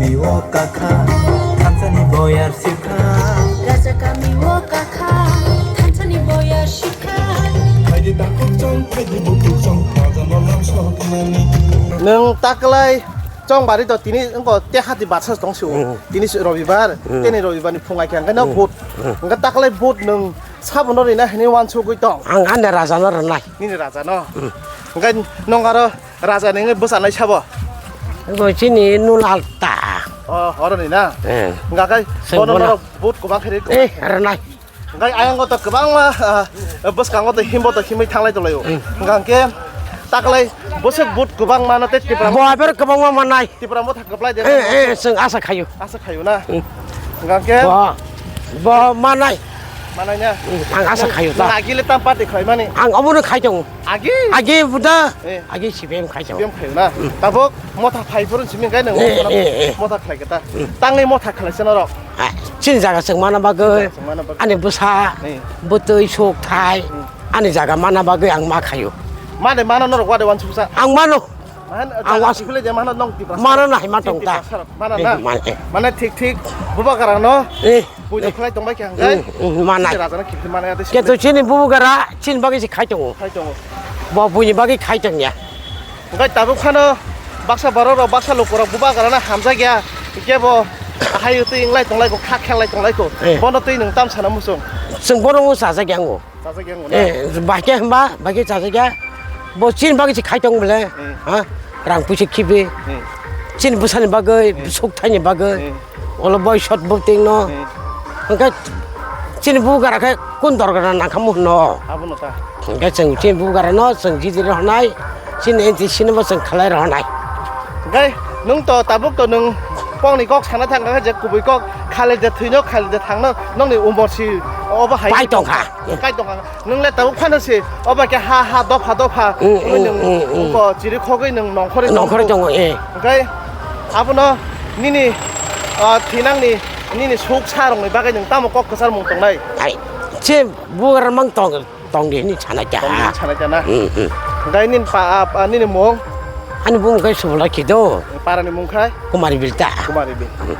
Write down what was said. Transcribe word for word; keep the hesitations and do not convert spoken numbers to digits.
Kami o kakha, thansani boyar sikha. Raja kami o kakha, thansani boyar sikha. Phaidi takhuk chong, phaidi bukhuk chong, raja no lam sok mani. Nwng taklai chong bari to tini wngko te hati batsa tong si o. Hmm. Tini si robibar, Hmm. tini robibar ni phung ai khe ang khe no Hmm. vote. Hmm. Ang khe taklai vote nwng sabo no rina hini wansugwi tong. Ang ani raja no rwnai. Nini raja no. Hmm. Ang khe nwng aro Raja nini bwsa nai sabo? Bo chini nunal ta. O, oro ni na? Eh. Hingga kai Seng bono bono. Norok vote kwbang khe ri. Eh, rwnai. Hingga ayang go to kwbangma, ah, bwskango to himbo to himwi thanglai tonglaio. Hmm. Hingga khe taklai bwswk vote kwbang mano tei Tipra Bo aber kwbangma manai. Tipra motha kwplai de. Eh, eh, seng asa khayo. Asa khayo na? Hmm. Hingga khe Bo, bo manai. Manai na? Hmm, ang asa khayo ta. Nang agile tam party khlai mani? Ang obono khai tongo. Agi? Agi buda. Eh. Agi C P M khai tongo. C P M khai na. Hmm. Tabuk motha phai phuru simi kai nang Eh, motha, eh, eh. Motha khlai khe ta. Hmm. Tangwi motha khlai se norok. Ah, chini jaga chwng mana bagwi. Chini jaga chwng mana bagwi. Ani bwsa, Eh. bwtwi, sok, thai. Hmm. Ani jaga mana bagwi ang ma khayo. Mane mano norok wade wansuksa. Ang mano. Mahan, Ang jaga was- sifile je mano nong Tiprasa. Mano na hima tong ta. Tiprasa. Mana Eh, na? man, eh. Mane thik thik bubagra no. Eh. Puja Eh. khlai tongbai khe hangkai. Mm, mm, manai. Raja no khibidi manai ade Khe to sibidi. Chini bubagra, chini bagwi se khai tongo. Khai tongo. Bo buini bagwi khai tongya. Hingkai tabuk phano baksa borok rok, baksa luku rok bubagra no hamjak ya. Kebo ahai twi inglai tonglai ko, kha khelai tonglai ko. Eh. Bono twi nwng tam sana muchung. Chwng bono o chajak ya ngo. Chajak ya ngo na? Eh, bahai khe hwnba, bahai khe chajak ya. Bo chini bagwi se khai tong bole. Eh. Ha? Rang puisa khibi. Eh. Chini bwsani bagwi, Eh. suk thaini bagwi. Eh. Olo boi sot bo ting no. Eh. Hwnkhe chini bubagra khe kun dorgana nangkhamu hwno. Abono ta. Hwnkhe chwng chini bubagra no chwng jidi rohonai. Chini N C C no bo chwng khlai rohonai. Hwnkhe nwng to tabuk to nwng kokni kok sana thangkha je kubui kok khali de thwino khali de thangno nokni umor si obo hai Pai tongkha. Kai tongkha. Nwng le tabuk phano se obo khe ha ha dopha dopha Mm, wngwi mm, nwng mm, mm. Uko chiri khogwi nwng nongkhorwi Nongkhorwi tongo. Tongo, eh. Hwnkhe abono nini, ah, thinangni nini suk sa rokni bagwi nwng tamo kok kwcharmung tongnai? Ai, se bubagra mang tong. Tongdi hini sana kya. Tongdi hini sana kya na? Hmm, hmm. Gai nin pa, pa, nini mung? Ani bung kai subula kido. Para ni mung khai? Kumari Bilta. Kumari Bilta. Hmm.